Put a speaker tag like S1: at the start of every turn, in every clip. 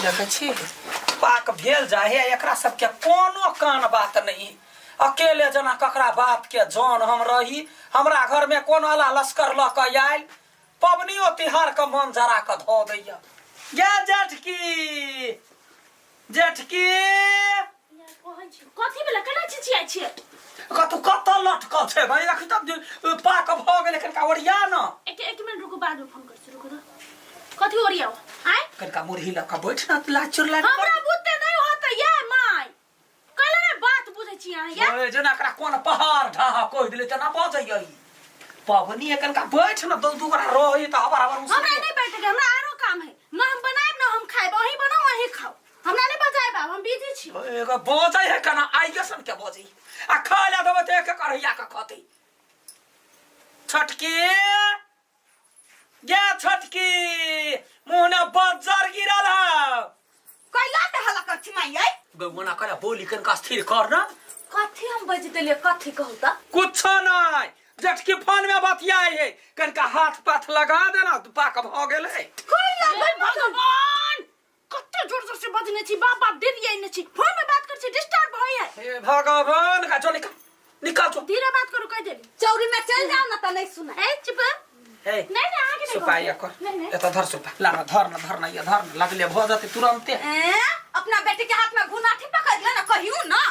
S1: देखै छी पाक भेल जाइ है एकरा सबके कोनो कान बात नहीं अकेले जना ककरा बात के जान हम रही हमरा घर में कोनो अला लश्कर लऽ कऽ आयल पबनियो तिहार के मन जरा कऽ धऽ दैया गे जेठकी जेठकी
S2: कथी भेलै केना चिचियाइ छियै
S1: कतौ कतऽ लटकल छै भाई अखन तक पाक भऽ गेलै कनिका ओरिया न
S2: एक एक मिनट रुकू बाद में फोन करै छी रुकू तऽ कथी ओरियाओ आय
S1: कनिका मुरही लऽ कऽ बैठ न लाज चुर लाज
S2: हमरा बुते नहि होतै ये माय कैला ने बात बुझै छी अहाँ ये
S1: ओए जेना एकरा कोन पहाड़ ढाह कहि देलै तेना बजैयै पबनी है कनिका बैठ न दू दू गोरा रही तऽ हबर हबर
S2: हमरा नहीं बैठे के हमरा आरो काम है न हम बनाएब न हम खाएब अहीं बनाओ अहीं खाओ हमरा नहीं बजाएब आब हम बिजी छी
S1: एगो बजै है केना आइए सन के बजै आ खाय लए देबै तऽ एक एक अढ़ैया के खतै छोटकी गे छोटकी मुँह ने बज्जर गिरल है
S3: कैला ते हल्ला कर छी माई आई
S1: गौ मना कर बोली कनका स्थिर कर ना
S3: कथी हम बज देलिए कथी कहू त
S1: कुछो नहीं जेठकी फोन में बतियाई है कनका हाथ पाथ लगा देना पाक भ गेलै
S3: कैला
S2: हे भगवान कते जोर जोर से बजने छी बाप बाप दीदी ने छी फोन में बात कर छी डिस्टर्ब होय है
S1: हे भगवान का जो निकाल निकाल जो
S2: धीरे बात करू कह देली
S3: चौरी में चल जाओ ना त नहीं सुना
S2: ए चुप
S1: हे
S2: नहीं नहीं आगे नहीं
S1: सुपारी कर
S2: नहीं नहीं
S1: एतऽ धर सुपा ला ना धर ना धर ना ये धर ना लगले भऽ जेतै तुरन्ते
S3: ए अपना बेटी के हाथ में घुनाठी पकड़ ले ना कहियो ना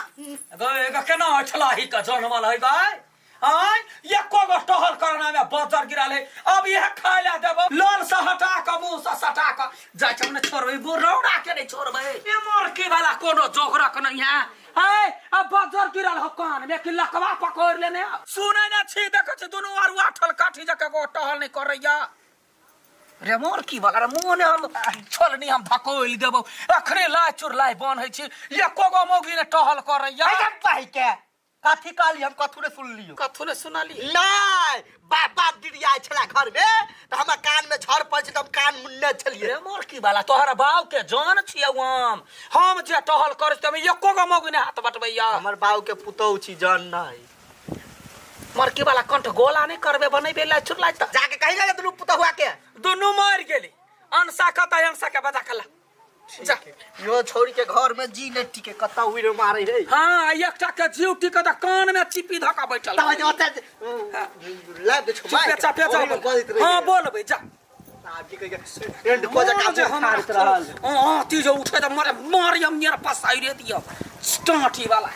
S1: गए ग केना अठलाही का जनमल है गाय आय एको गो टहल करना में बजर गिरल है अब यह खाय ला देबो लोल से हटा क मुंह से सटा क जाय छै ने छोड़बै बुढ़ौड़ा के नहीं छोड़बै ए मोर की वाला कोनो जोगरक नहीं है है अब बजर गिरल हो कान में कि लकवा पकड़ लेने सुनै ना छी देखै छी दुनू आर आठल काठी जका गो टहल नहीं करैया रे मोर की बगर मुँह ने हम छोलनी हम धकोल देबो अखने लाय चुरलाय बन है छी एको गो मौगी ने टहल करैया
S4: अरे भाई के कथी कहली हम कथू ने सुनलियो
S1: कथू ने सुनली
S4: नहीं बाप बाप दीदी आयल छला घर में तो हमरा कान में झड़ पड़ छै तो हम कान मुन्ने छलिए
S1: रे मोर की वाला तोहर बाप के जान छियौ हम हम जे टहल करै छी तमे एको गो मौगी ने हाथ बटबैया
S4: हमर बाबू के पुतोहु छी जान नहीं
S1: मरकी वाला कंठ गोला नहीं करबे बनेबे लाय चुरलाय त
S4: जाके कही ना दुनू पुतहुआ के
S1: दुनू मर गेली अनसा कत अनसा के बजा कला जा
S4: यो छोड़ी के घर में जी नहीं टिके कत्ता उड़ मारे रे
S1: हाँ एकटा के जीव टिके त कान में चिपी धका बैठल
S4: तब जे ओते ला दे छो
S1: चुपे चापे जा बोल। हाँ बोलबै जा
S4: एंड को जका
S1: जे हमरा
S4: रहल
S1: हाँ ती जो उठे त मरे मारी हम नियर पसाइरे दियो टाटी वाला।